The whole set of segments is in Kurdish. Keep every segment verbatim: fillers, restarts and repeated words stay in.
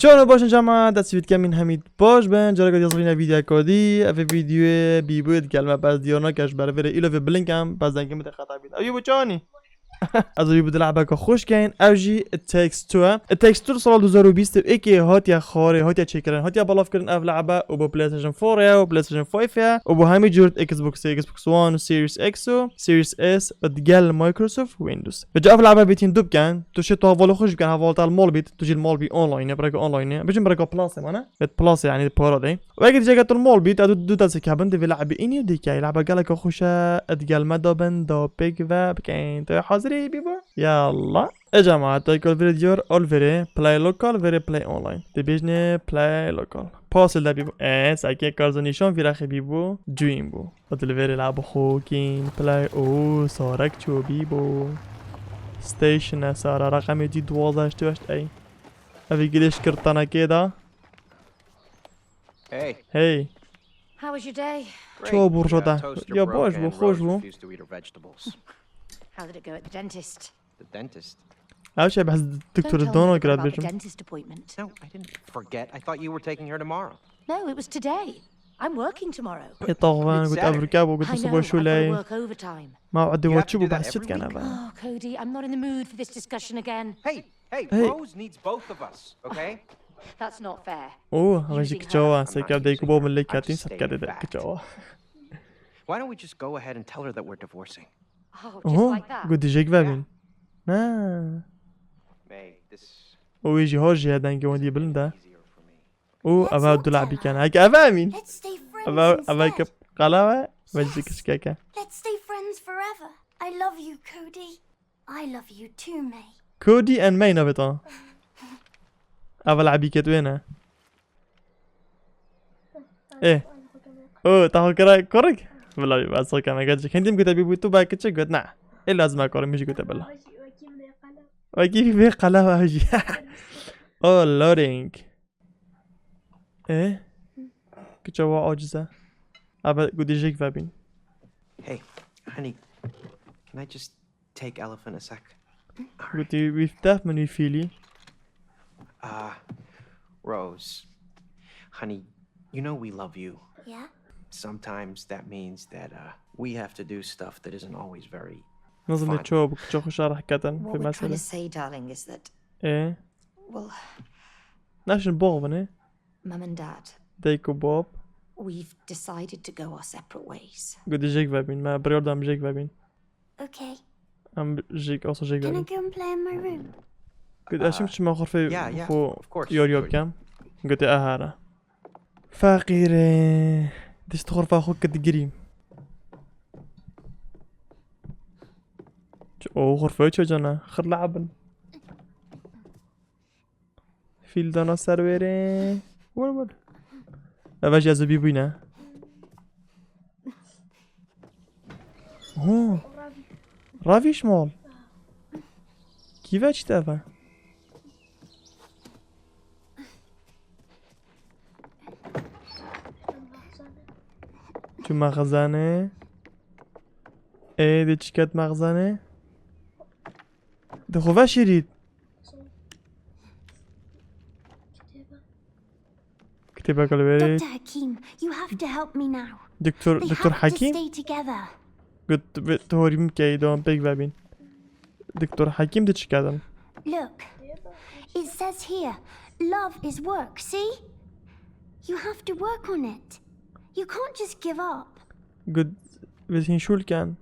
Çawan baş in cemaat, ez Sivît Kemîn Hemîd baş bin. Careke dî ez rîna vîdyoyeka dî. Ev vîdyoyê bîbûyê digel me, bes diyar nake ji ber vê rê îlo vê bilind kem, bes dengê min tê xetap bît. Ew yê bû çawanî? Ez ê bîbû di lehbeke xweş keyin. Ev jî It Takes Two e. It Takes Two sala du hezar û bîst û yekê hatiye xwarê, hatiye çêkirin, hatiye belavkirin ev lehbe û bo PlayStation four ye û PlayStation five ye û bo hemî cûr Xbox, Xbox One û Series X û Series S û digel Microsoft Windows. Vêca ev lehbe bêtîn du bikin, tu şê tu hevalê xwe jî bikin, heval te li mal bît, tu jî li mal bî online e, bireka online e. Bijin bireka Plus e mane. Vêt Plus e, yanî para de. Weke dî jeke tu li mal bît, ez du, du destê kevin, divê lehbê înî dîkey. Lehbe geleke xweş e, digel me da bin, da pêk ve bikeyn. Tu hazirî bîbû? Yallah. E cemaat, te kol vêrê diyar, ol vêrê play local, vêrê play online. Dibêjne play local. Pasê de bîbû. E, sekê karzo nîşan vîrexê bîbû, cûyîn bû. Û tu li vêrê la bixokîn, play, û sarek çû bîbû. Station e sara, reqemê dî duwazdeh heştê heşt ey. Evî gilêş kir tenekê da. Hey. Hey. How was your day? Çawa bû roja te? Ya baş bû, xweş bû. How did it go at the dentist? The dentist? Ew çi behs doktor Dana kira dibêjim. Dentist appointment. No, I didn't forget. I thought you were taking her tomorrow. No, it was today. I'm working tomorrow. Ê taxvan got evrika bû, got sibo şûleyê. Mew'edê we çi bû, behs çi dikin eve? Oh, Cody, I'm not in the mood for this discussion again. Hey, hey, Rose needs both of us, okay? That's not fair. Oh, eve jî kiça we, seke dayik û bab min lê ketîn, seke dê kiça we. Why don't we just go ahead and tell her that we're divorcing? Oh, just like that? Got jêk vebîn. Na. May, this O wê jî hoj jî he dengê wan dî bilind e. Easier for me. Û eva du lehbî ken. Heke eva Emîn. Let's stay friends instead. Eva, eva ke qala ve, ve jî kiçikeke. Let's stay friends forever. I love you, Cody. I love you too, May. Cody and May nabêta. Eva lehbî ket wê ne. Ê. O, ta xwe kira kurik? Bila bî, ez xwe keme gel. Hindî min gote bîbû tu ba kiçik got, na. Ê lazim e kurik, min jî gote bila. Wekî bê qala ve jî. Oh, loading. Ê? Kiça wa aciz e. Ebe gudî jêk vebîn. Hey, honey, can I just take Elephant a sec? Gotî, wî def min wî fîlî. Ah, Rose, honey, you know we love you. Yeah? Sometimes that means that, uh, we have to do stuff that isn't always very fun. Nazim de ço bu, ço xweş e rehketin. What we're trying to say, darling, is that... E? Well, naşin box bine. Mum and Dad. Dayik û bab. We've decided to go our separate ways. Gotî jêk vebîn, me biryar da em jêk vebîn. Okay. Em jêk, asa jêk vebîn. Can I go and play in my room? Gotî ez çim çima xurfê xwe yar yar bikem. Gotî e here. Feqîrê. Dişt xurfa xwe kir digirî. O xurfê çocana. Xirla bin. Fîl dana ser wêrê. Were, were. Eve jî ez û bî bûyne. Ho. Ravîş mal. Kî ve çi te eve? Tu mexzane. Ê, de çi ket mexzane? De xwe veşîrît. Kitêbek li wê. Doktor Hakim, you have to help me now. Doktor, Doktor Hakim? They have to stay together. Got, tu horî min keyî, dewam pêk vebîn. Doktor Hakim de çi kedin? Look, it says here, love is work, see? You have to work on it. You can't just give up. Got, vê hîn şûl ken.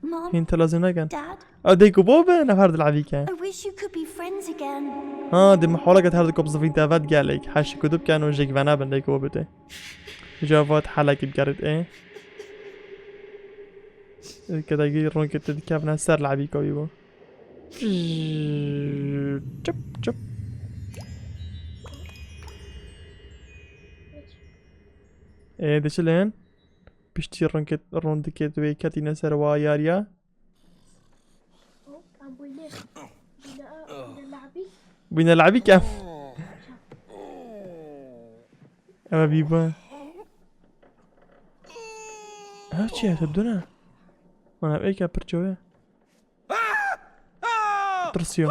Mom, hîn telazî nekin. Dad. A, dayik û bab ne her dilevî ke. I wish you could be friends again. Ha, di mihwala ke her di kop zivîn te vet gelek. Her şi kudu biken û jêk venebin dayik û bab te. Javat halekî bigerit e. Kedagî ronkê te dikevne ser levî kavî bû. Çip çip. E, diçilin. Piştî rindikê, rindikê wê ketîne ser wa yariya. Bûne labî. Bûne labî kem. Eve bî bû. Ev çi ye? Te dune? Wana êka pir çaw e. Tirsiyo.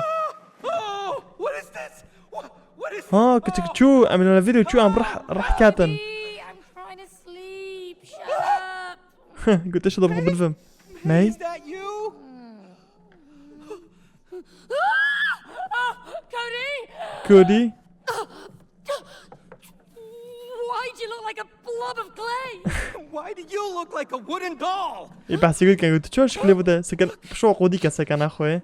Oh, what is this? What, what Ha, kiçik çû, em li vîdeo çû, em rih, rih ketin. Daddy, I'm trying to sleep. Shut up. Gote şo da bixwe binivim. May? Is that you? Cody? Cody? Why do you look like a blob of clay? Why do you look like a wooden doll? Ê behsê gotin, gote çawa şikilê bide, seken, şo qodî ke sekena xwe.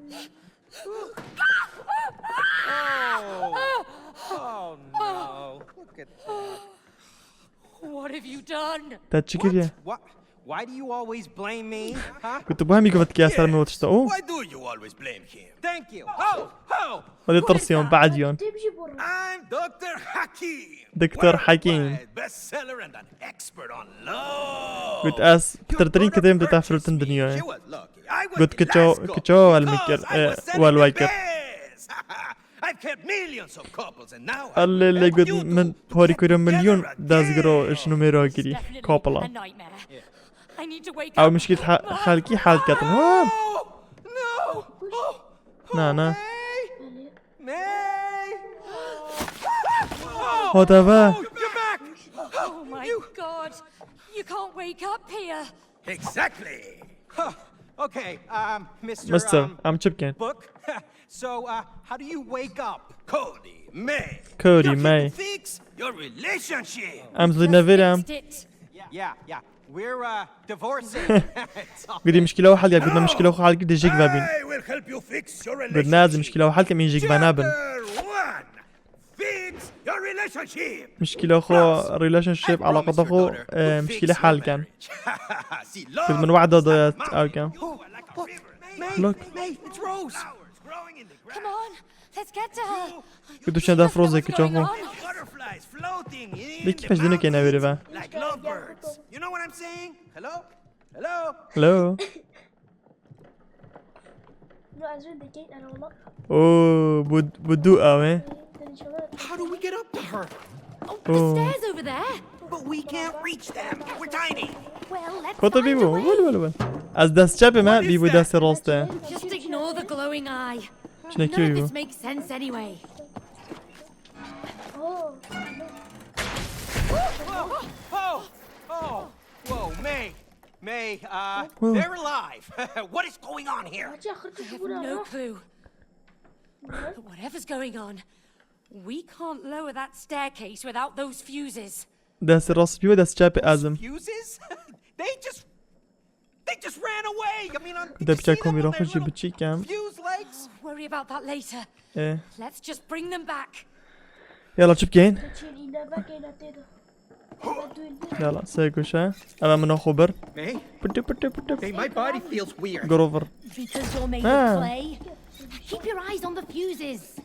Oh. Oh no. Look at that. What have you done? Te çi kiriye? What? Why do you always blame me? Huh? Gote bo hemî govetikiya ser min tişta o. Why do you always blame him? Thank you. Oh, oh. Hadi tirsiyon, badiyon. I'm Doktor Hakim. Doktor Hakim. Worldwide bestseller and an expert on love. Got ez pitirtirîn kitêb di te firotin dinyayê. Got kiço, kiço wel min kir, e, wel we kir. I've kept millions of couples and now I Ellê lê got min harîkariya milyon dezgiro ji nûmêra kirî. Couple. Ew mişkîl he-, xelkî hel ketin. Ha! No! Na, na. May! May! Hot eve. Oh, you're back! Oh my God! You can't wake up here. Exactly. Huh. Okay, um, Mister, Mister, um, em çi bikin? Book. So, uh, how do you wake up? Cody, May. Cody, May. Fix your relationship. Em zî neverim. Fixed it. Yeah, yeah. We're, uh, divorcing. It's all Gidî mişkîla xwe hel kir, gotina mişkîla xwe hel kir, dê jêk vebîn. I will help you fix your relationship. Got ne ez mişkîla xwe hel kim, ên jêk venebin. Chapter one. Fix your relationship. Mişkîla xwe, relationship, elaqeta xwe, e, mişkîlê hel kin. Got min wehda daye ew kin. Look. Come on, let's get to her. Got tu çenda frozê kiça xwe. Lê kî xeş dinê kê neverê ve. Like lovebirds. You know what I'm saying? Hello? Hello? Hello? No, ez wê dekeyt, ana wala. Oo, bu, bu du ew e. How do we get up to her? Oh, the stairs over there. But we can't reach them. We're tiny. Well, let's find a way. Kota bîbû? Wel, wel, wel. Ez dest çepê me, bîbû destê rastê. Just ignore the glowing eye. None of this makes sense anyway. Oh, oh, oh, oh. Whoa, May. May, uh, they're alive. What is going on here? I have no clue. But whatever's going on, we can't lower that staircase without those fuses. Dest rast bî we dest çepê ez im. Fuses? They just, they just ran away. I mean, did you see them on their little fuse legs? De piça komîra xwe jî biçî kem. Worry about that later. Eh. Let's just bring them back. Yala çi bikên? Yala, ser goşe. Eve min xwe bir. May? Pıtı pıtı pıtı. Hey, my body feels weird. Grover. Because you're made of clay. Keep your eyes on the fuses.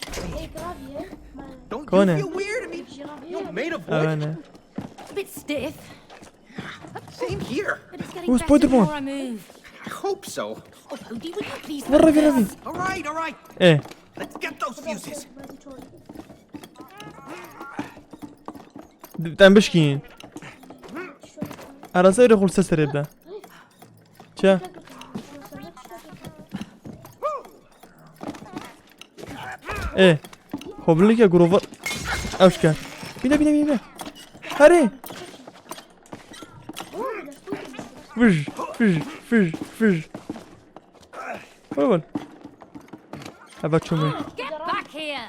Don't you feel weird? I mean, you're made of wood. Eve ne? A bit stiff. Same here. But it's getting better the more I move. I hope so. Oh, Cody, will you please focus? All right, all right. Eh. Let's get those fuses. Dem bişkî. Ara serê xwe li ser serê bide. Çi? Ê. Xwe bilike Grover. Ew şike. Bîne, bîne, bîne, bîne. Herê. Fij, fij, fij, fij. Wala wala. Eva çû min. Get back here.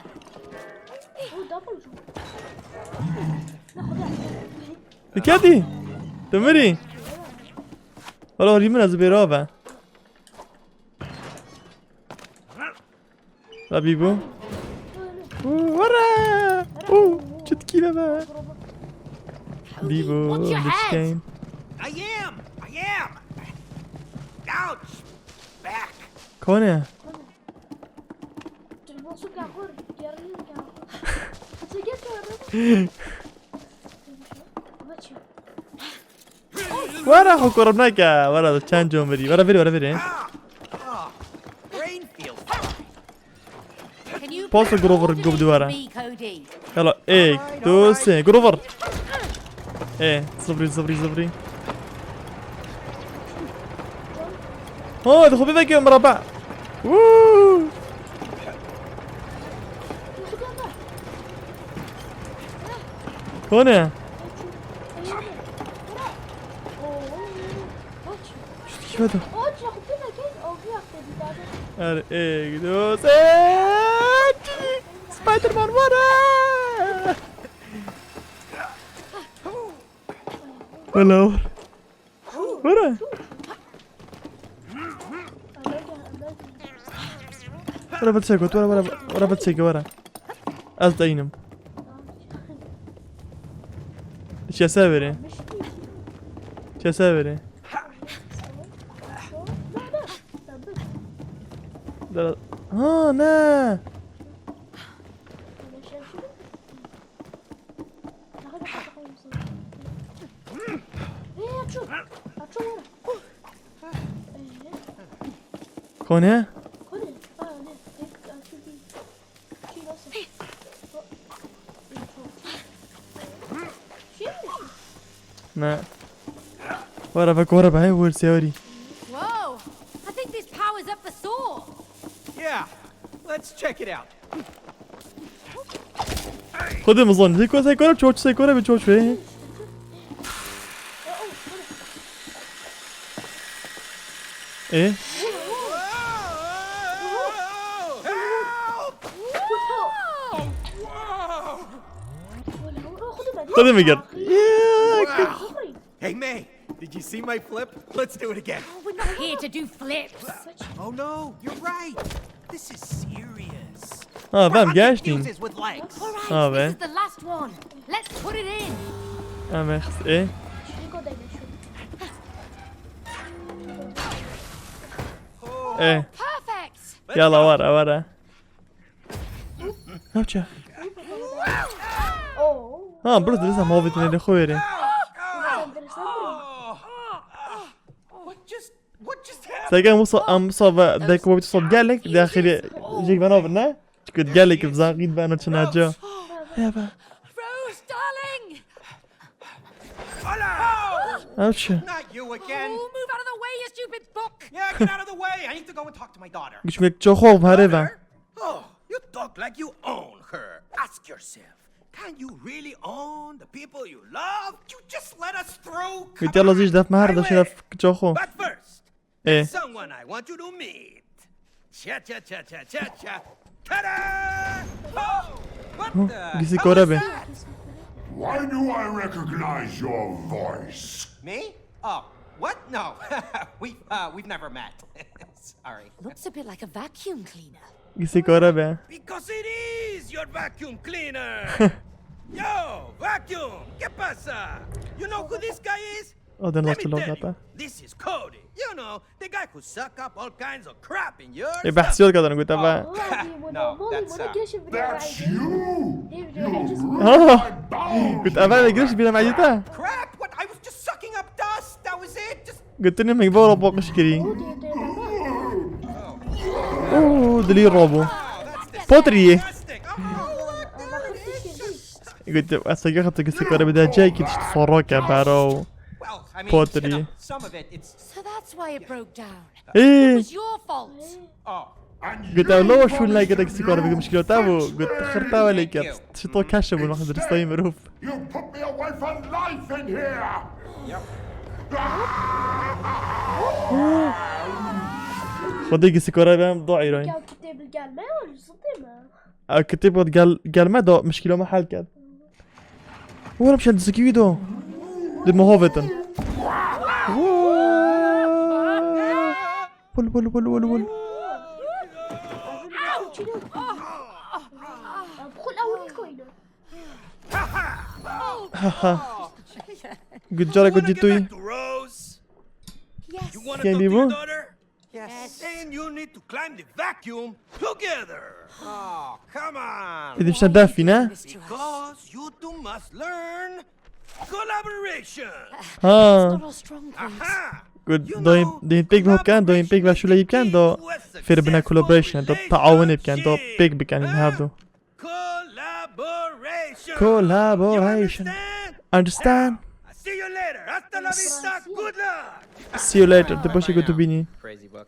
Diketî. Tu mirî. Wala rî min ez bêra be. La bîbû. Û, were! Û, çi dikî de be? Bîbû, biçkeyim. I am! I am! Ouch! Back! Kone? Were xwe kurim neke. Were çend cû mirî. Were vêrê, were vêrê. Paso Grover gup duvara. Yala, êk, du, sê. Grover. Ê, zivri, zivri, zivri. Ha, dixwe biveke miraba. Woo! Hone. Şu kime de? Her ek dos. Spider-Man, what up? Hello. Wara. Wara, bit çek, wara, wara, wara, bit çek, wara. Ez de inim. Çese vere. Çese vere. Da-, ha, ne? Kone? Ne. Wara, bak, wara, bak, hey, wara, seweri. Whoa! I think this power's up the saw. Yeah, let's check it out. Xwedê min zan. Sêkora, sêkora, çoç, sêkora bi çoç ve. E? Help! Whoa! Xwedê min girt. Yeah, Wow! Hey, May, did you see my flip? Let's do it again. Oh, we're not here to do flips. Oh, no, you're right. This is serious. Ha, ben geçtim. Fuses with legs. All right, Ha, this be. is the last one. Let's put it in. Em, e. E. Perfect. Yala, wara, wara. Navçe. Ha, burası direkt ama o bitmedi, xo veri. What just, what just happened? Segen bu so-, am so ve dek bu so gelek, de xili jik ben over, ne? Çünkü gelek zagit ben açın acı. Ya be. Rose, darling. Hola! Navçe. Not you again. Oh, move out of the way, you stupid book. Yeah, get out of the way. I need to go and talk to my daughter. Güçmek çok hov, hare be. Daughter? Oh, you talk like you own her. Ask yourself, can you really own the people you love? You just let us throw Mit yalla ziş def mahar da şey def çok hov. But first, E. Someone I want you to meet. Cha cha cha cha cha cha. Ta-da! Oh, what the hell is that? Why do I recognize your voice? Me? Oh, what? No. We've, uh, we've never met. Sorry. Looks a bit like a vacuum cleaner. Gisi kora be. Because it is your vacuum cleaner. Yo, vacuum, ¿qué pasa? You know who this guy is? Let me tell you, this is Cody. You know, the guy who suck up all kinds of crap in your E behsiyot kadar gute be. No, that's, uh, That's you. You ruined my bones. Gute be, giriş bile mecita. Crap? What? I was just sucking up dust. That was it. Just Gutini min bora bokiş kiri. Oo, dilî robo. Potriye. Gute, ez sege xatir gisi kare bide cay ki tişt sorroke baro. Potri. So that's why it broke down. It was your fault. Gute, lo şun lay gute gisi kare bide muşkilo tabu. Gute xirta ve leket. Tişt o kaşe bu naxdir sayı meruf. You put me away for life in here. Xwedê gisi kare ben do îroyîn. Ya kitêb gelme ya, zıdê mi? A kitêb gel, gelme do muşkilo me hal ked. Oğlum sen diziki video. Di mohovetin. Vul, vul, vul, vul, vul. Haha. Good job, good job. Yes. Can you move? Yes. Then you need to climb the vacuum together. Oh, come on. Dedim sen define. Because you two must learn collaboration. Ha. Aha. Good. Do you, do you pick up can? Do you pick up şule can? Do fir bine collaboration. Do taawun can. Do pick bikan her do. Collaboration. Collaboration. You understand? Understand? I'll see you later. Hasta la vista. Good luck. See you later. Te başê ku tu bînî. Crazy book.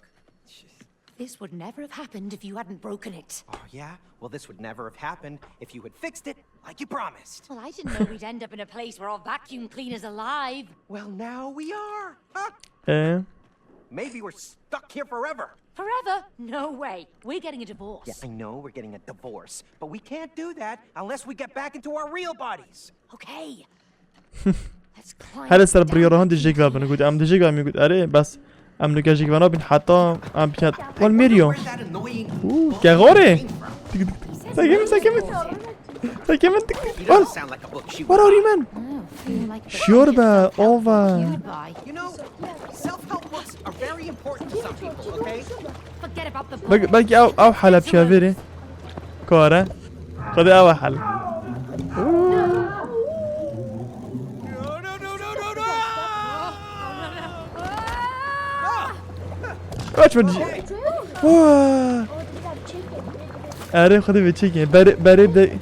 This would never have happened if you hadn't broken it. Oh, yeah? Well, this would never have happened if you had fixed it Like you promised. Well, I didn't know we'd end up in a place where all vacuum cleaners alive. Well, now we are. Huh? Ee, Maybe we're stuck here forever. Forever? No way. We're getting a divorce. Yeah, I know we're getting a divorce, but we can't do that unless we get back into our real bodies. Okay. Let's climb Her ser down birî Rohan dijîk ve bin got. Em dijîk ve min got. Erê bes. Em nuke jîk ve nabin heta em biket. Wal Mario. Where that annoying Uu, bug ke xorê. came from. Tik tik. Sekimin sekimin. Sekimin tik He tik. doesn't Wal. Sound like a book she Wal would orî min. Oh, feeling like the Şiyor be, best ova. Cured by. You know, self-help books are very important to some people, okay? Forget about the book. Bel- Belki ew ew hala çiya verê. Kare. Xwedê ew hal. No, no, no, no, no, no! Kaç mı? Waa. Erê xwedê vê çekê. Berê berê de.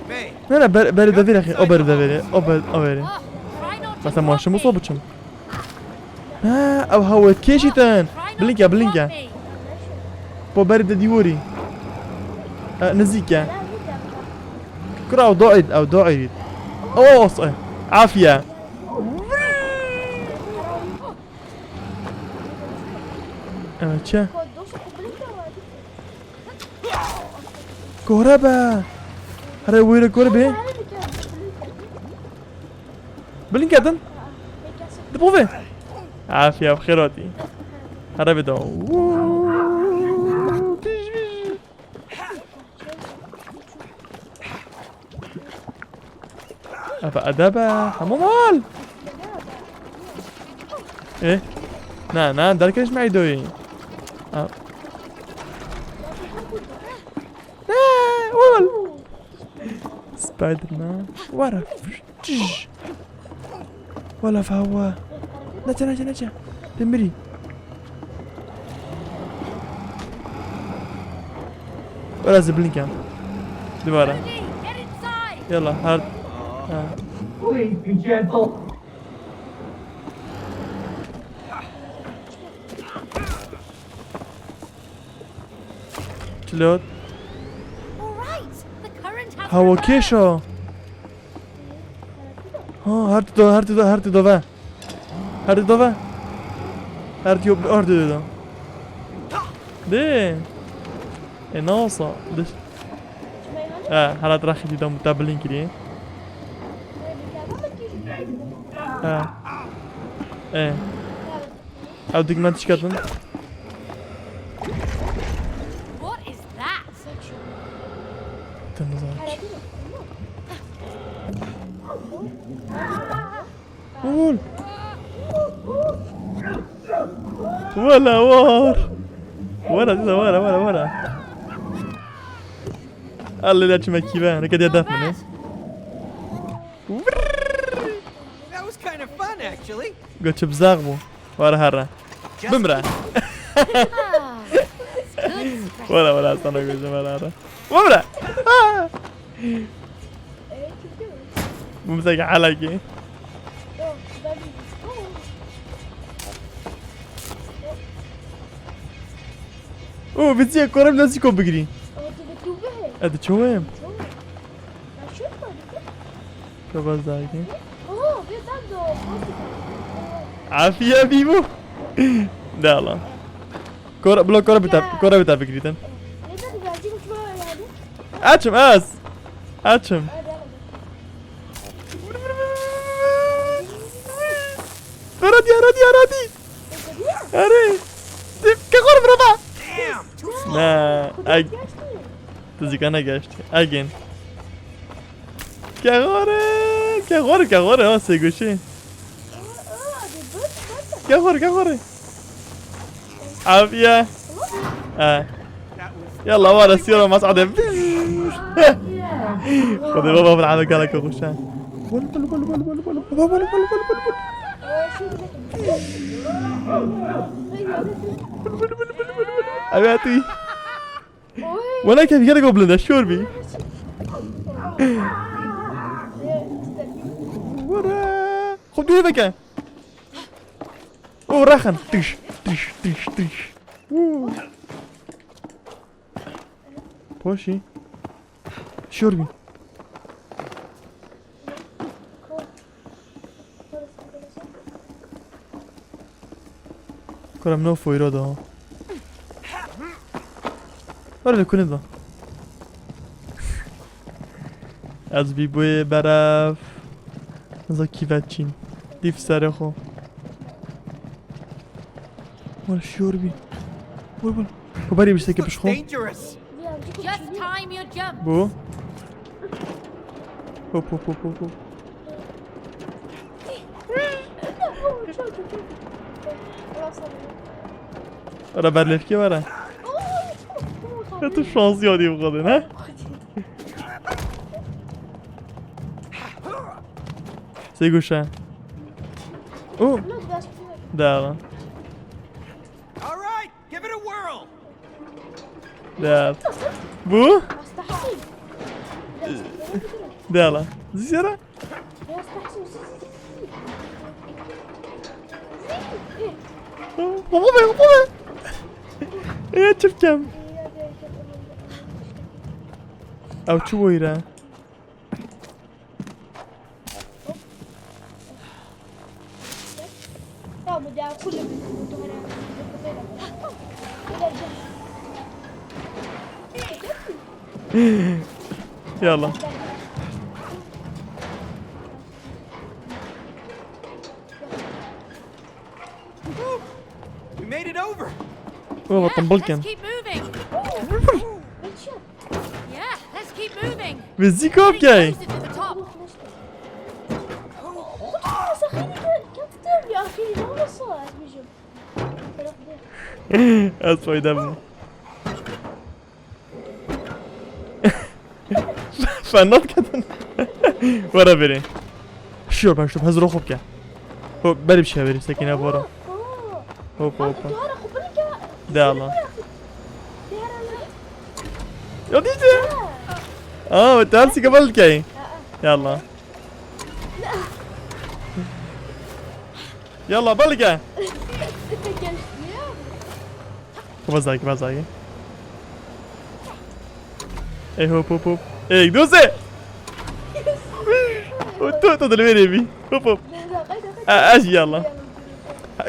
May, Ne ne ber berê de verê. O berê de verê. O ber o verê. Oh, try not to Mesela drop maaşımı me. sobuçum. Ha, ew hawe keşîtin. Blinke blinke. Po berê de dîworî. Ha, nizîke. Kura ew doîd ew doîd. O os. Afiye. Evet çe. Kore be. Here wêre kore be. Bilinkedin. Di bo ve. Afiye xêr hatî. Here be da. Eva edebe. Hemû mal. Eh. Na na derkej me doyî. Ha. Na, wal. Spider-Man. Wara. Tij. Wala fawa. Neçe neçe neçe. Demiri. Wala ziblinken. Duvara. Get inside. Yalla her. Ha. Please be gentle. Çilot. All right. The current has Hawa reversed. kêşa. Ha, her tu do, her tu do, her tu do ve. Her tu do ve. Her tu yok, her tu do. De. E, ne olsa? De. Ha, hala traxi di dam tabelin kiri. Ha. E. Ew dikmen tişketin. What is that? Temiz aç. Ul. Wala war. Wala, wala, wala, wala. Allah da çime kive, ne kadar def mene. That was kind of fun, actually. Göçüp zağ bu. Var hara. Bimra. Ah, it's good. Wala wala sana gözüm wala hara. Bimra. Ha! Bu mesela halaki. Oo, bizi korum nasıl ko bigri? Hadi çoğum. Çok az daha ki. Afiye bî bû. De Allah. Kora, blo kora bita, kora bita bigirîtin. Açım az. Açım. Radya, radya, radya. Are. Tip kekor brava. Damn, too slow. Na, ag. Tu zî ka negeşt. Again. Kexore, kexore, kexore, ha, sêgoşê. Kexore, kexore. Afiye. Ha. Yalla, wara siyora masade. Xwedê baba, bir ame gala kexuşa. Wal, wal, wal. Ev ya tu. Wala kevî gelek bilind e, şor bî. Were. Xwe dûrê veke. O rexin. Tiş, tiş, tiş, tiş. Woo. Poşî. Şor bî. Kura min o foyro da. Were vê kunê da. Ez bî boyê berev. Niza kî veçîn. Dîf serê xwe. Were şor bî. Were, were. Xwe berê biştekê pişt xwe. Dangerous. Just time your jump. Bu. Hop, hop, hop, hop, hop. Ara berlefkê were. Ya tu şansî hadî bu kadar, ha? Sê guşe. Oh. Dava. All right, give it a whirl. Dava. Bu? Dava. Zîzera. Hop, hop, hop. Ya çirkem. Ew çi boyra? Yalla. We made it over. Oh, what the bulkin. Let's keep moving. Yeah, let's keep moving. Vê zî kap key. Getting closer to the top. Ez fayda bûm. Fenat kedin. Were verê. Şiyor ben şu hazır okup gel. Hop, böyle bir şey verir sekine bora. Hop, hop, hop. De Allah. Ya diyeceğim. Aa, tersî kabul key. Yalla. Yalla, belge. Bazaki, bazaki. Ey, hop, hop, hop. Ey, doze. Tu, tu, tu, tu, tu, hop, hop. Aa, aji, yalla.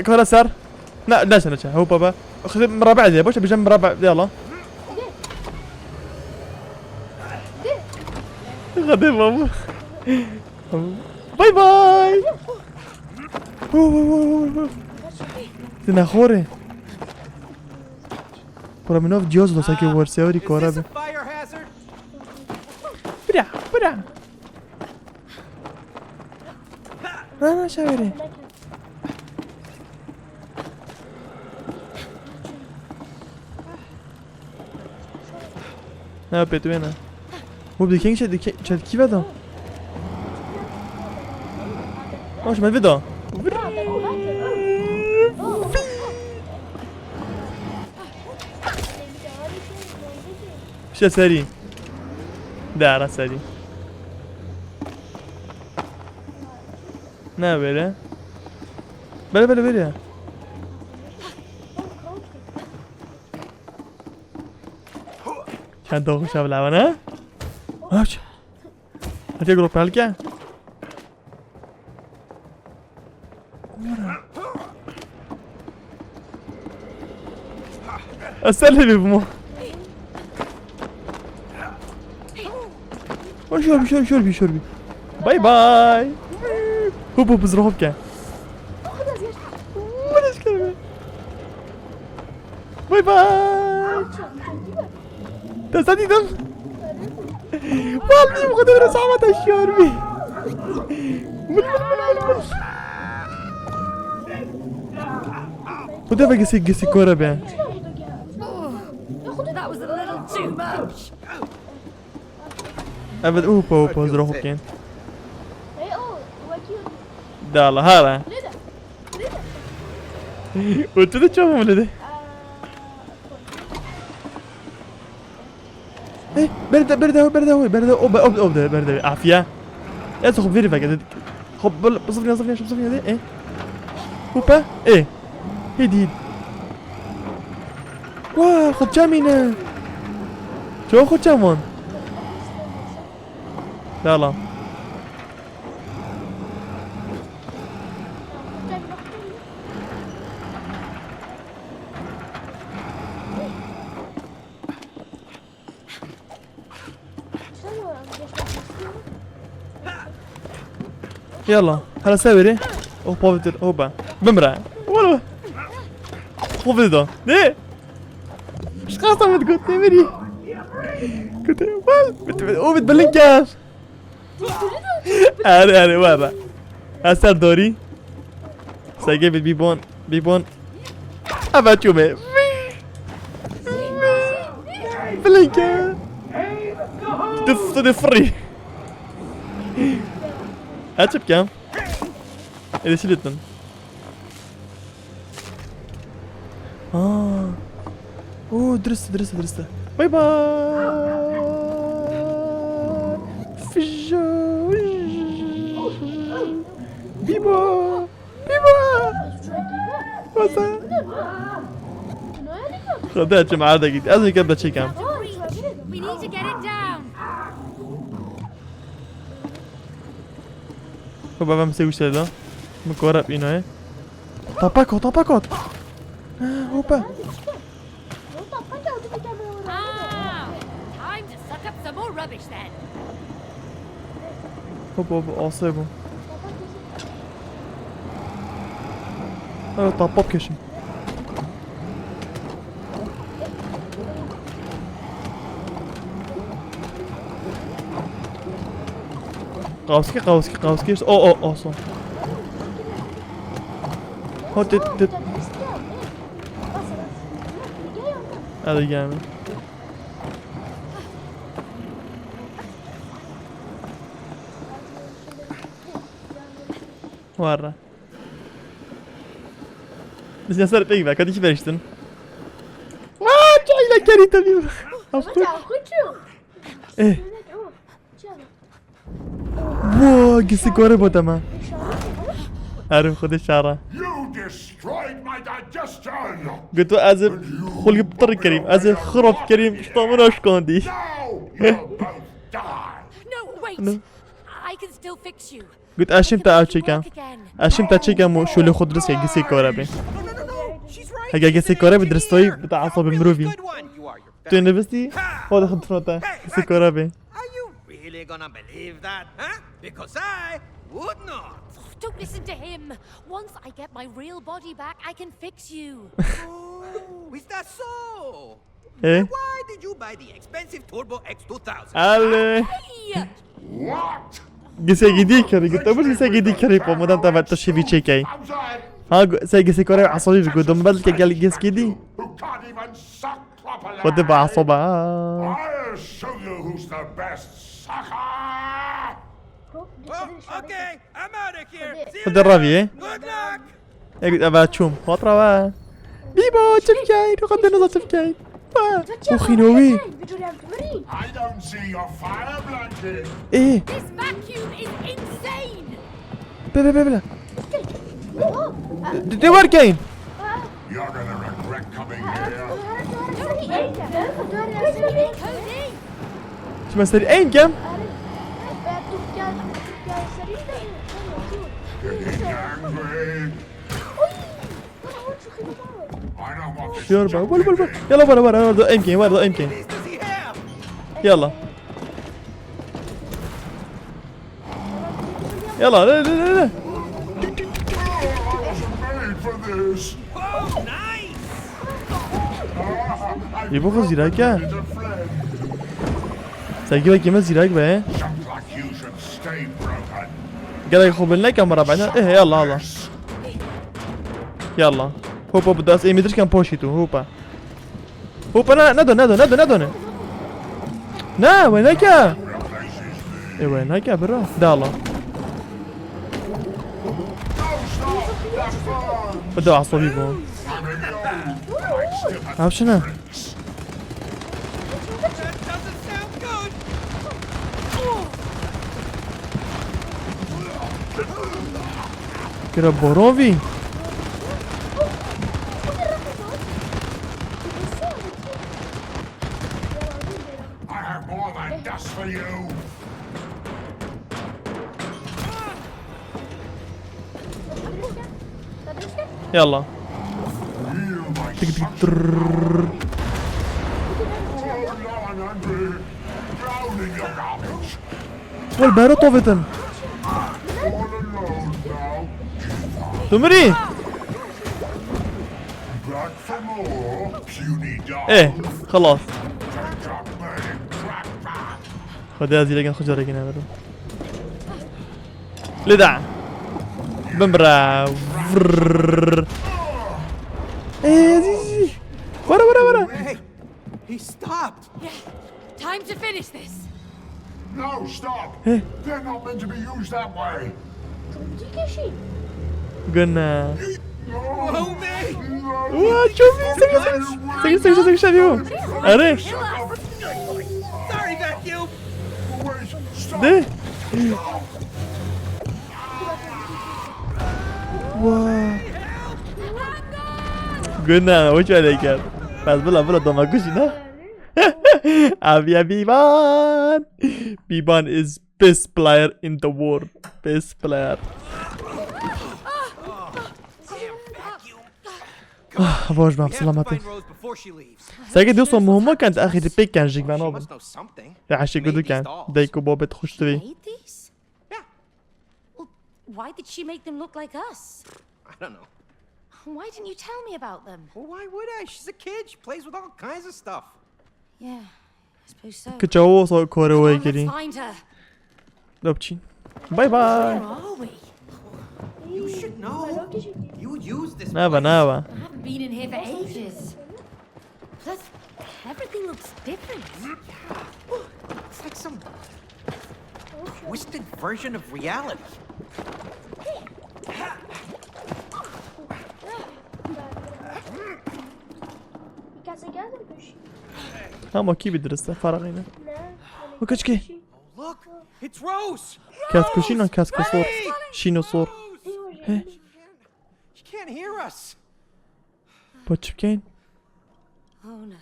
Kara ser. Na, na, na, na, hop, hop. Xedê mirabê de, boş, bijim mirabê de, yalla. Xedê, baba. Bay bay. Hu, hu, hu, hu, hu. Ti nexorê. Kura min ov cihaz da sanki werse weri kara be. Bira, bira. Ha, ha, şeveri. Ne yapıyor, tu beni? Bu bir kişi, bir kişi, çelki ve da. Hoş, ben bir daha. İşte seri. Dara seri. Ne böyle? Böyle, böyle, böyle. Çend doğuş abla bana. Aç. Hadi grup halka. Eser ne bu? Şöyle bir, şöyle, şöyle bir, şöyle bir. Bay bay. Hop hop, hızlı hop gel. Bay bay. Te sen dedin. Vallahi bu kadar zahmet yaşıyorum. Vur, vur, vur, vur, vur. Bu da gesi, gesi kora be. That was a little too much. Evet, upa, upa, zro hokin. Dala, hala. Utu da çabuk mu dedi? Eh, berde, berde, berde, berde, o, o, o, berde, afiye. Ya, çok veri bak, dedi. Hop, bal-, bu sefer, bu sefer, bu sefer, eh. Hopa, eh. Hedi. Wa, xocamîne. Çok xocamon. Yala. Yala, hala se verê. Oh, povitir, hopa. Bimre. Wala. Povitir da. Ne? Şikasta mit got, ne verî? Got, wal, mit, mit, o mit bilind kir. Erê, erê, were. Ez ser dorî. Sege bit bîbon, bîbon. Eva çûme. Bilinke. Dif, dif, free. Ha, çi bikem? Êdî çi lêtin? Aa. Oo, dirist, dirist, dirist. Bay bay. Fijo. Bîbo. Bîbo. Wasa. Xwedê çim erde gît. Ez ê kebde çêkem. We need to get it down. Xwe bavem sê wişte da. Min kora bîna ye. Tapako, tapako. Ha, hopa. Ah, time to suck up some more rubbish then. Hop, hop, asê bû. Evet, tapap keşim. Qawskî, qawskî, qawskî. O, o, o, son. Ho, dit, dit. Hadi gelme. Warra. Biz ne sarıp peki be? Hadi iki veriştin. Aa, çayla keri tabii. Hafta. Eh. Bo, gisi gore bo tamam. Arif xwedê şara. You destroyed my digestion. Gotu ez xulgi ptir kerîm, ez xirop kerîm, pişta min aşkandî. Now you'll both die. No, wait. No. I can still fix you. Got ez şim te ew çêkem. Ez şim te çêkem û şûlê xwe dirist ke gisê kore be. Heke gisê kore be diristoyî bi te esabê mirovî. Tu nivistî? Xwe dixin tuna te. Gisê kore be. Are you really gonna believe that, huh? Because I would not. Don't listen to him. Once I get my real body back, I can fix you. Oh, is that so? Eh? Why did you buy the expensive Turbo X two thousand? Ale. Hey! What? Gisê gidî kiri, got, bu gisê gidî kiri, po, madem te vet tu şivî çêkey. Ha, gu-, se gisê kore esabî bi got, dom bel ke gel gis gidî. Who can't even suck properly. Xwedê bi esaba. I'll show you who's the best sucker. Oh, okay, I'm out of here. See you later. Xwedê reviyê. Good luck. Ê, eva çûm. Hatra ve. Bîbo, çi bikey? Tu xwe deniza çi bikey? Ve. O xîno wî. I don't see your fire blanket. Ê. This vacuum is insane. Be, be, be, be. Di, di werkeyin. You're gonna regret coming here. Çima serî eyn kem? Getting angry. I don't want this. Şiyor bak. Bul, bul, bul. Yala, bara, bara, bara, da M K, bara, da M K. Yala. Yala, le, le, le, le. I wasn't made for this. Ê, bu kız zîrek e. Sevgi ve kime zîrek be? Jumped like you should stay broken. Gelek xwe bil neke mira bena. Eh, yalla, yalla. Yalla. Hopa, bu dest ê min dirkan poşî tu, hopa. Hopa, ne, ne do, ne do, ne do, ne do, ne? Ne, we neke. E, we neke, bira. De Allah. Bu da asabi bu. Abi şuna. Kira Borovi. I have more than dust for you. Yalla. Tik tik trrrr. Wal bero tovetin. Tu mirî? Eh, xelas. Xwedê ez îrekin xwe carekê neverim. Lê da. Bin bira. Vrrrr. Ê, zî, zî. Were, were, were. Hey, he stopped. Yeah. Time to finish this. No, stop. Heh. They're not meant to be used that way. Guna. No. Wa, çok iyi, sekiz, sekiz, sekiz, sekiz, sekiz, yok. Are. Sorry, vacuum. De. Wa. Guna, hoş aleyken. Bas, bila, bila, doma kuşu, ne? Abi ya Biban. Biban is best player in the world. Best player. Ah, boş, mam, selamet. Sege diyorsan muhumma kent axî di pêk kent jî ben abim. Ya aşê gudu kent. Deyko bobet xuştivî. Made these? Yeah. Well, why did she make them look like us? I don't know. Why didn't you tell me about them? Well, why would I? She's a kid. She plays with all kinds of stuff. Yeah, I suppose so. Kiçawo so kore Come on, let's wekiri. Find her. Lopçin. Bye bye. Where are we? You should know. You use this place. Nava, nava. I haven't been in here for ages. Plus, everything looks different. It's like some twisted version of reality. Ama kî bi dirist e, farqî ne. O keçkî. Look, it's Rose. Kes kuşî ne, kes kesor. Şîno sor. He. She can't hear us. Bo çi bikeyn? Oh no.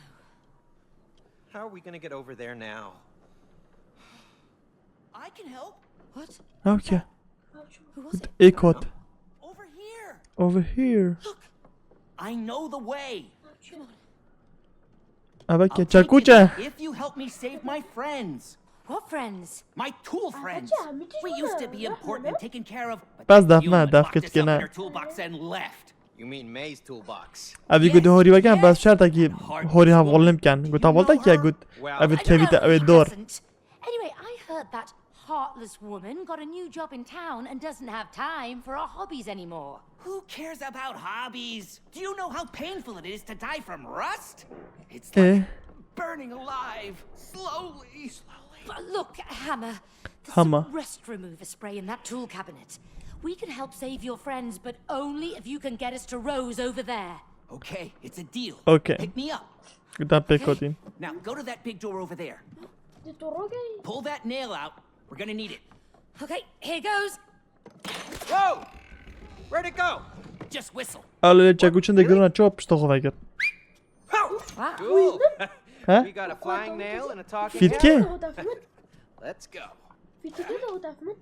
How are we gonna get over there now? I can help. What? Ew kî? Who was it? Ê kot. Over here. Over here. Look. I know the way. Ev e I'll kî? Çekuç e. Take it if you help me save my friends. What friends? My tool friends. We used to be important and taken care of, but then you locked us up in her toolbox and left. You mean May's toolbox? Ev ê ku di horî weke, bes şertekî horî hevalin bikin. Ku hevaltek ye got, ev ê dikevîte ew ê dor. Anyway, I heard that heartless woman got a new job in town and doesn't have time for our hobbies anymore. Who cares about hobbies? Do you know how painful it is to die from rust? It's like burning alive, slowly, slowly. But look, Hammer, there's some rust remover spray in that tool cabinet. We can help save your friends, but only if you can get us to Rose over there. Okay, it's a deal. Okay. Pick me up. Guda pêk hotîn. Now go to that big door over there. Di tu rogeyî. Pull that nail out. We're gonna need it. Okay, here goes. Whoa! Where'd it go? Just whistle. Alo, lê çekuçin de girona çop pişta xwe vekir. Wow. Cool. He? We got a flying nail and a talking hammer. Fîtkê? Let's go. Fîtkê de o def min.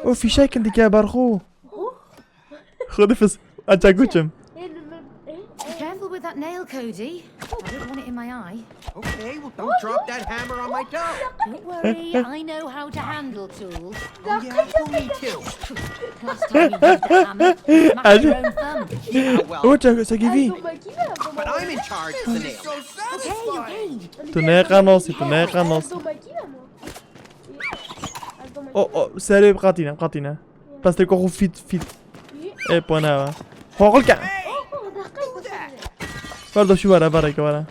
O fîşekin dike ber xwe. Xwe difis. A çekuçim. Be careful with that nail, Cody. I don't want it in my eye. Okay, well, don't drop that hammer on my toe. Don't worry, I know how to handle tools. Oh, yeah, fool me too. Last time you used a hammer, smashed your own thumb. Yeah, well, O çek-, çekî vî. But I'm in charge of the nail. Okay, okay. Tu ne qanosî, tu ne qanosî. O, o, serê qatîne, qatîne. Pestê ko xwe fît, fît. Ê, pone va. Hoqil ke. Ver do şu vere, vere ke vere.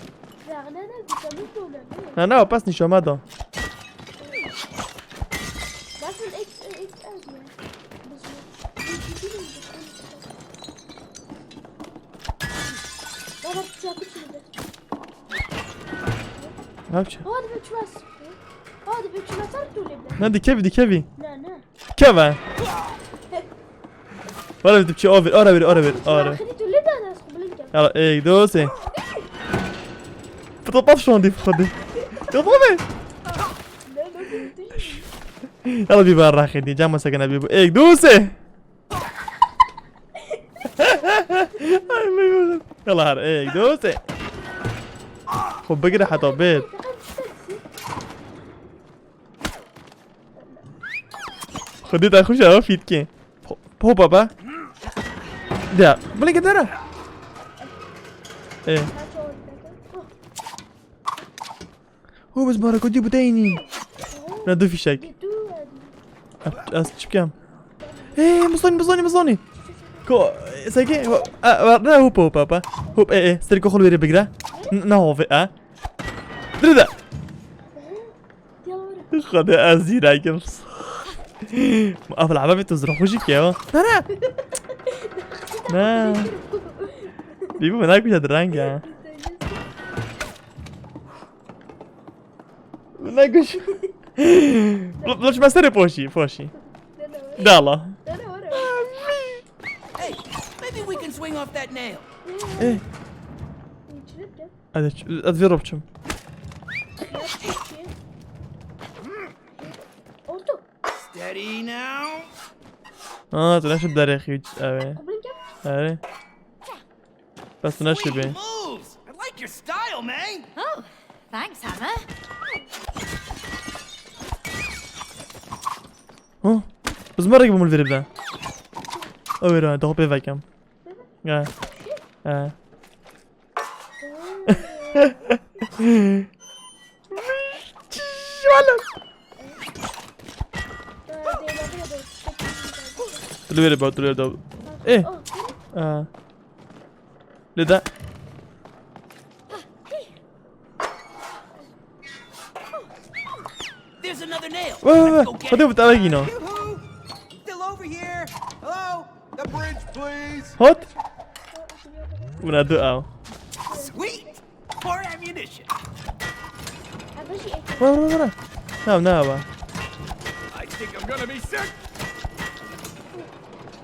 Ne, ne, o pes nîşo me do. Ne biçim? Ne, dikevî, dikevî. Ne, ne. Keve. Wala tu çi over, ora bir, ora bir, ora. Yala, êk, du, sê. Pıtı pat şu an deyip hadi. Yala bir bar rahat edin, cam masakına bir bu. Êk, du, sê. Ay, meywe. Yalla her ek, dost. Xwe bigire heta bêt. Xwedê te xweş e, fîtkê. Po-, po baba. Ya, bilê ke dere. Ê. Hû, biz bara kotî biteynî. Ne du fîşek. Ez, ez çi bikem? Ê, mizanî, mizanî, mizanî. Ko, seke, ho-, e, e, ne, hop, hop, hop, hop. Hop, e, e, serê ko xwe li wêrê bigire. N-, ne hove, e. Dire de. Xwedê ez zîrekim. Ev lehve bê tu zira xwe jî bike ya. Ne, ne. Ne. Bîbû min nakuje di reng ya. Min nakuj. Lo, lo çime serê poşî, poşî. Dala. Hey, maybe we can swing off that nail. Eh. Hadi, ez vê re biçim. Orta. Steady now. Aa, tu neşi derê xîç, evet. Kublinka. Evet. Bes tu neşi be. Sweet moves. I like your style, man. Oh, thanks, Hammer. Huh? Biz merek bimul verip de. Öyle, daha pek vakem. Ya. Ya. Şöyle. Dulere ba, dulere da. Eh. Ah. Leda. There's another nail. Wait, wait, wait. Let's go get it. Hadi bu tarafa yine. Yoo-hoo! Still over here. Hello? The bridge, please. Hot. Buna dua. Sweet. More ammunition. Wait, wait, wait. No, no, wait. I think I'm gonna be sick.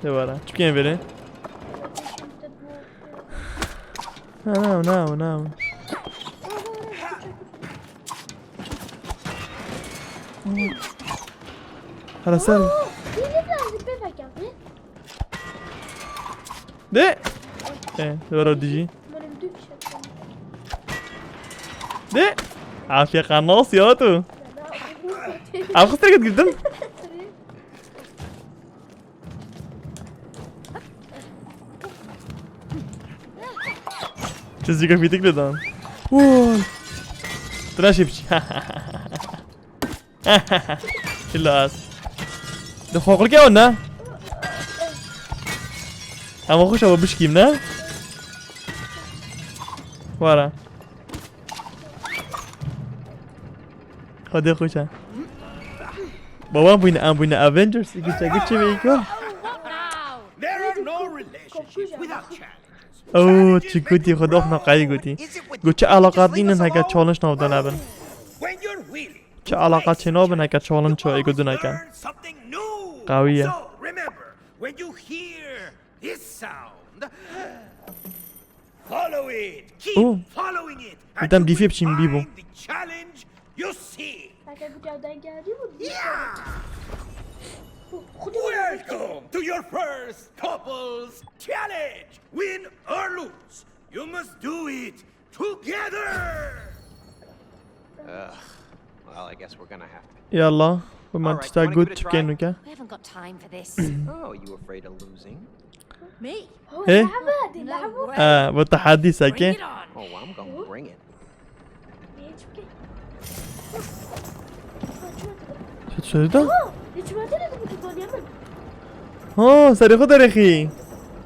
De var ha. Çıkayım beni. No, no, no, no. Hala sen. Aa, yine birazcık bebek yapayım. De. E, dora diji. Böyle bir dönüş yapacağım. De. Afiye kanos ya tu. Abi kız terk girdim. Çizgi grafitik de dan. Uuu. Tıraş yapıcı. Kilas. De xorqlik ew ne? Ama xweş ew bişkîm ne? Wara. Xwedê xweş e. Baba bûyne, em bûyne Avengers. Giçe, giçe ve ikon. There are no relationships without challenges. Oo, çi gotî, xwe doxna qayî gotî. Got çi eleqat nînin heke challenge nav de nebin. Çi eleqat çê nabin heke challenge ço êgo du nekin. Qawî ye. Oo. Birden bîfê biçîm bî bû. Heke bu cevden geldi mi? Welcome to your first couples challenge. Win or lose, you must do it together. Ugh. Well, I guess we're gonna have to. Yalla, we might start good to Kenuka. We haven't got time for this. Oh, you afraid of losing? Me? He? No way. Ha, bu tahadî seke. Bring it on. Oh, I'm gonna bring it. Çi söyledi? Ha, serê xwe derêxî.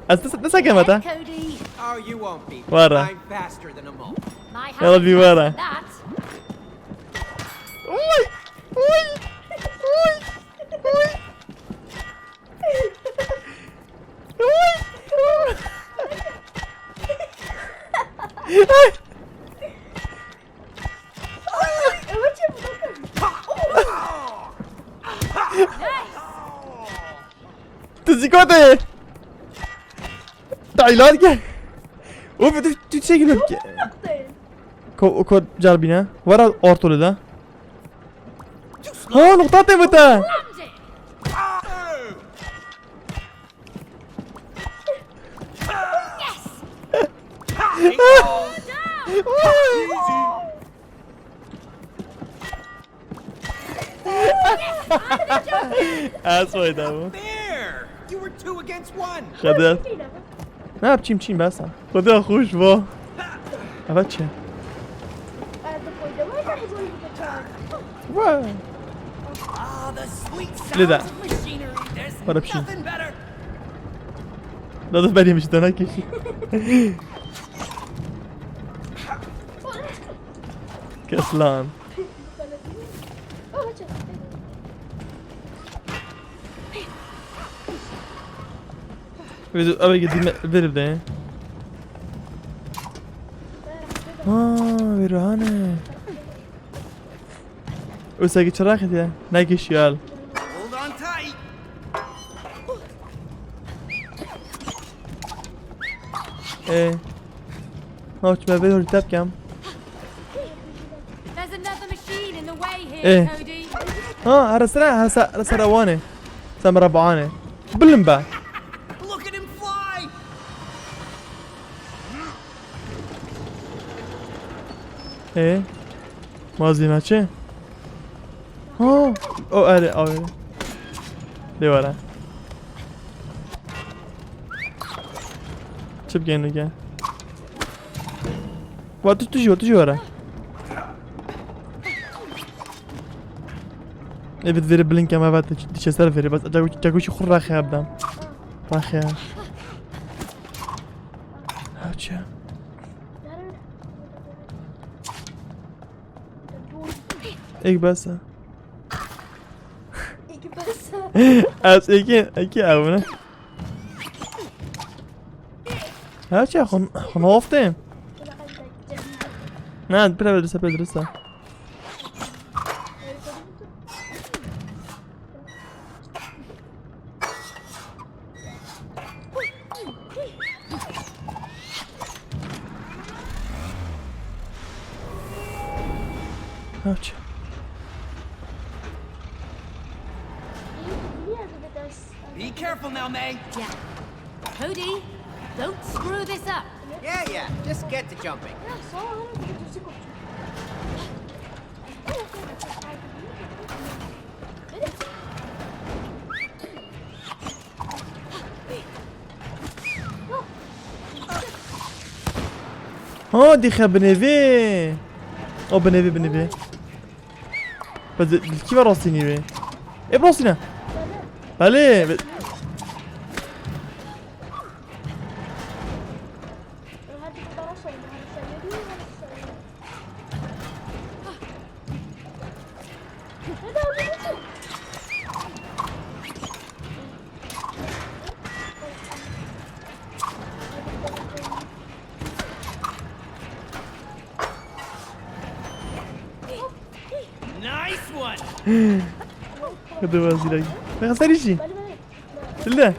Ez ne, ne sekeme te? Cody. Oh, you won't beat me. Wara. I'm faster than a mole. Yalla bir wara. Uy! Uy! Uy! Uy! Tu zî kotê? Taylan gel. O bir tu, tu çekil öpke. Ko, ko carbine. Vara ortolu da. Ha, nokta te bata. Yes! Ez wayda bû. There! You were two against one! Xede. Ne yapayım çim ben sana? Xede hoş bu. Evet çi? Vay. Ah, the sweet sounds Lida. Of machinery. There's Para bir şey. Nothing better. Dadı benim işte ne kişi. Kes lan. Wê ew ê dîme vir bide. Ha, wê rahane. Wê seki çira xetiye. Nekişiye el. Hold on tight. Ê. Navçime vê hol tepkem. There's another machine in the way here, Eh. Cody. Ha, her sere, her se-, her sere wane. Sen bera baane. Bilim be. Look at him fly! Ê. Malzeme çi? Ha, o erê, o erê. De were. Çi bikeyim dike? Wa tu, tu jî, tu jî were. Ê, bi vêrê bilind kem, evet, diçe ser vêrê, bes, çekû, çekû jî xwe raxeya bidem. Raxeya. Hewçe. Êk bes e. Êk bes e. Ez êkê, êkê ew ne. Hewçe, xwe, xwe nafte. Ne, pire dirist e, pire dirist e. Aç. Be careful now, May. Yeah. Cody, don't screw this up. Yeah, yeah, just get to jumping. Ha, dîxe binêvê. O binêvê, binêvê. Bes li kî ve rastînî wê? Ê, bi rastî ne? Belê. Be- Nice one. Hadi vazgeçelim. Ben sen işi. Dilde.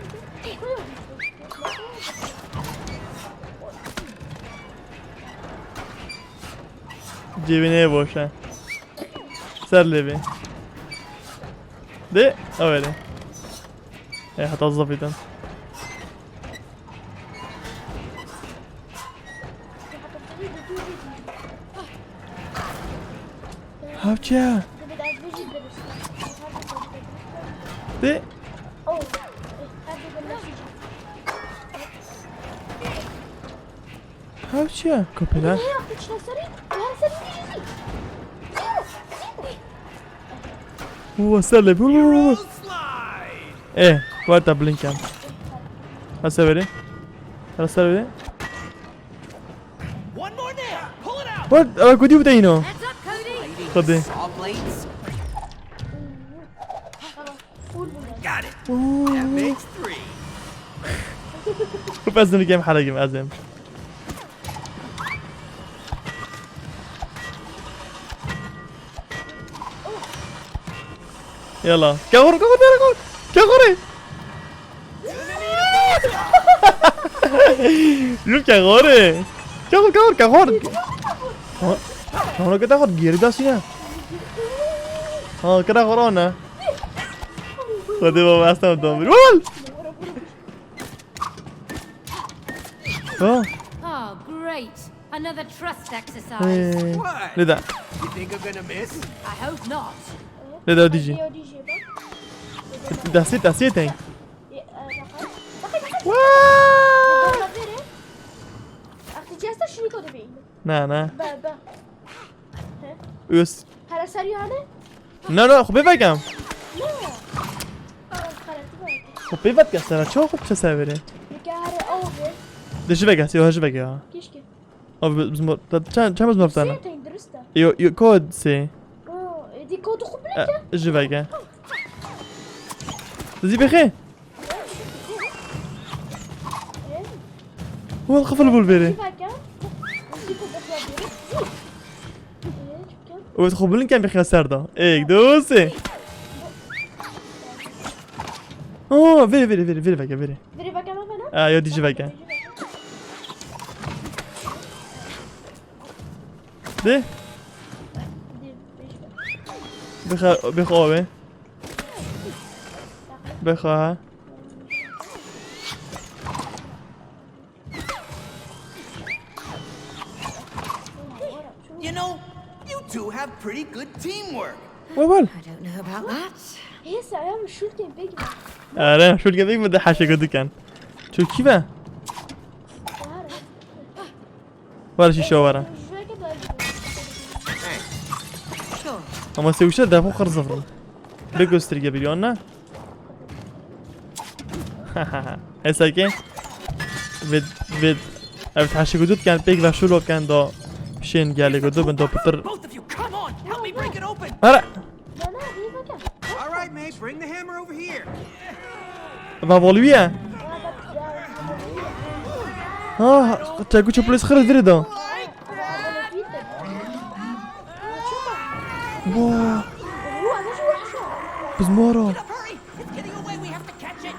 Cebine boş ha. Ser levi. De, öyle. E, hata zafiyeten. Hawçe. De. Hawçe. Kapılar. Uwa, ser levi. Uwa, uwa, uwa. Eh, warta blinken. Hasa veri. Hasa veri. One more nail. Pull it out. What? Ew kudî bide îno? Heads up, Cody. Xwedê. Saw blades. Got it. That makes three. Bes dikim helekim ez êm. Yala. Kexor, kexor, kexor. Kexorê. Yuf kexorê. Kexor, kexor, kexor. Ha, ha, kexor geri dasîne. Ha, kexor ana. Xwedê baba, ez tam dom. Wal! Ha. Oh, great Another trust exercise. Hey. Lê de. You think I'm gonna miss? I hope not. Lê de dijî. Yo dijî bak. Destê destê teng. E, e, bakın. Bakın bakın. Waa! Bakın verin. Artık cihazda şunu kodu beyin. Na na. Be be. Öz. Hele ser yani. Na na, xwe pê vekem. Ne? Karakter var. Xwe pê vekem sera çawa xwe çe ser verê. Bir kere oldu. De ji veke, yo ji veke ya. Keşke. Abi biz mor, çem çem biz mor tane. Sen tek dürüst de. Yo yo kod se. O, e, di kodu kublet ya. Ji veke. Zî bixê. Wal qifil bul verê. Di bak ya. Di kodu kublet. Wet xwe bilind kem bixê ser da. Ek, du, sê. Oh, verê verê verê verê veke verê. Biri bak ama bana. Ah, yo dijî veke. De. Bixa bixa be. Bixa. You know, you two have pretty good teamwork. Wal wal. I don't know about that. Hesa ya mı şurtayım peki. Are, şul gebek mi de haşe gödüken. Çok iyi be. Var. Var şişe var. Şuraya kadar. Sure. Ama sevişte defa kır zıfırın. Bir gösterge bir yana. Hesa ki. Vid vid. Evet, haşe gödüken pek ve şul oken do. Şen geldi gödü ben do pıtır. Both of you, come on! Help me break it open! Ara. Bana bir bakın. All right, mate, bring the hammer over here. Va volviye. Ha, çaku çapulês xirê dirê da. Wow. Biz moro. Hurry! It's getting away, we have to catch it!